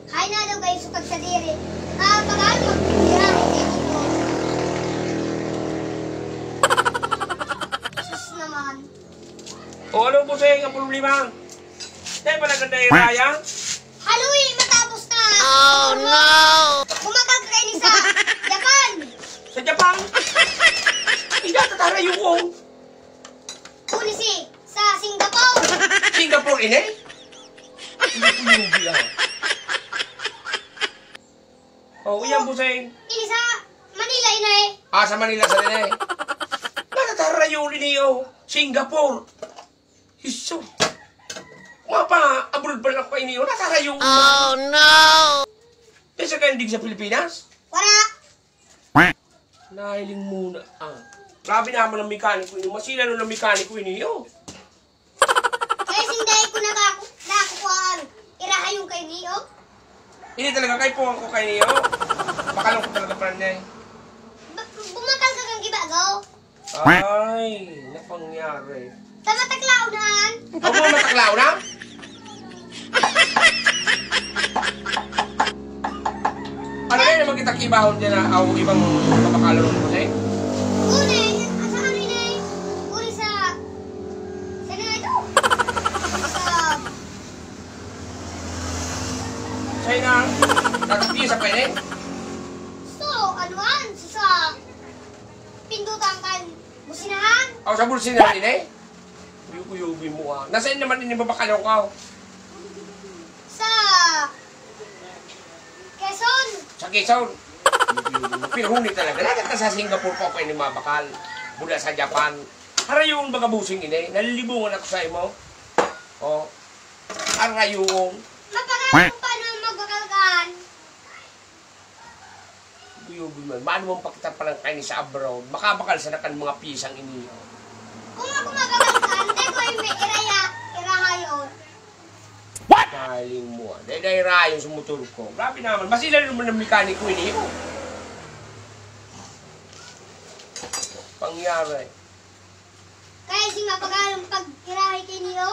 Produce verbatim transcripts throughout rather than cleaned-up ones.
Ay na daw kayo sa pagsadiri. Ah, pag-ano magpipira? Sus naman. O ano po sa ang problema? Tayo pala ganda yung raya? Haloy, matapos na! Oh, no! Bumakal ka kayo sa Japan! Sa Japan? Hindi ka tatarayo ko. Kunisi, sa Singapore! Singapore, ini? Hindi ko yung bilang. Oh, iyan, Buseng. Ini sa Manila, inay. Ah, sa Manila, sa inay. Natatarayo, ini, oh. Singapore. Hiso. Mga pa, abroad pa lang ako ini, oh. Natarayo. Oh, no! Kaya sa kaindig sa Pilipinas? Wala. Nahiling muna, ah. Grabe naman ang mekaniko ini. Masila nun ang mekaniko ini, oh. Kaya sinday ko na ba ako, na ako kuhaan. Iraha yung kay Neo? Hindi talaga, kay puwang ko kay Neo. Pakalong ko talaga pala niya, eh. Ba-, bumakal ka kang gibagaw? Ay, napangyari. Sa mataklaw na, an? Ako ang mataklaw na? Ano kayo naman kita kibahon dyan na aw ibang mapakalaw ng Jose? Uli, at sa ano yun eh? Uli sa, sa nga ito? Sa China, natapiya sa pwede? So, ano an? Sa, sa pindutan kan businahan? Aw, sa bulsinahan din eh? Uyog-uyogin mo ah. Nasaan naman din yung babakalaw ka? Sa Quezon. Sa Quezon? Uyog-uyogin mo. Pero huni talaga. Dagat ka sa Singapore pa pa ini mabakal. Mula sa Japan. Harayon baga busing ini. Nalilibungan ako sa imo. Oh. Harayon. Mapakalaw pa na magbakal kan. Uyog man. Maano mong pakita pa lang kayo sa abroad? Makabakal sa nakan mga pisang ini. Kung ako mabakal kan, di ko yung may iraya, irahayon. What? Galing mo ah. Dahil dahil rayon sa motor ko. Grabe naman. Masila naman ang mekaniko ini, oh. Pangyari. Kaya si mapakalaw pag irahay kayo niyo?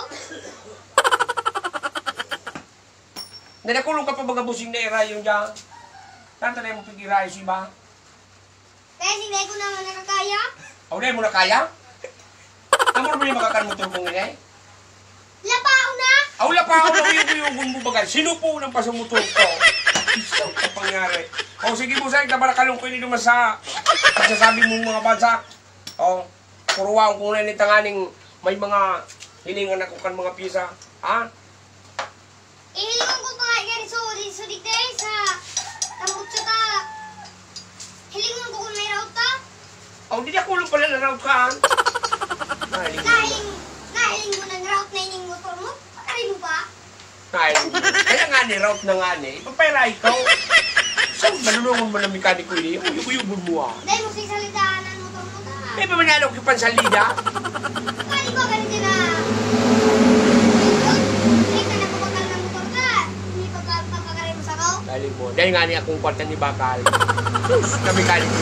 Nanakulong ka pa baga busing na irayon dyan. Tanta na yung pag-irayo sa iba. Kaya si Nay ko naman nakakaya? Aw, dahil mo na kaya? Amor mo yung makakan motor mong ini? Lapao na! Aw, lapao na, uyog-uyogon mo baga. Sinupo ng pa sa motor ko. Isang kapangyari. O, sige, Busay, tabarakalong ko ini naman sa pagsasabi mong mga bansa. O, puruwaon ko na ini tanganing may mga hilingan ako kan mga pyesa. Ha? Ihilingon ko pa nga yan, so, di, so, di, di, sa tambutso ka. Hilingon ko kung may route ka. Aw, di ako lang pala na-route ka, ah. Nahiling mo. Nahiling, nahiling mo ng route na ining motor mo? Patarin mo pa? Nahiling mo. Kaya nga ni, route na nga ni. Ipapairay ko. So, malulungon mo ng mekaniko ini. Uyog-uyog mo, ah. Dahil mo sisalitaan ang motor mo, ta. May pamanalo ko pang salida. Pwede ba ganito na? Ayun, eh, ka na kumakal ng motor ka. Hindi pa ba papakarin mo sa kao? Dali mo. Dahil nga ni akong kwarta ni Bakal. Sus, kami kali ko.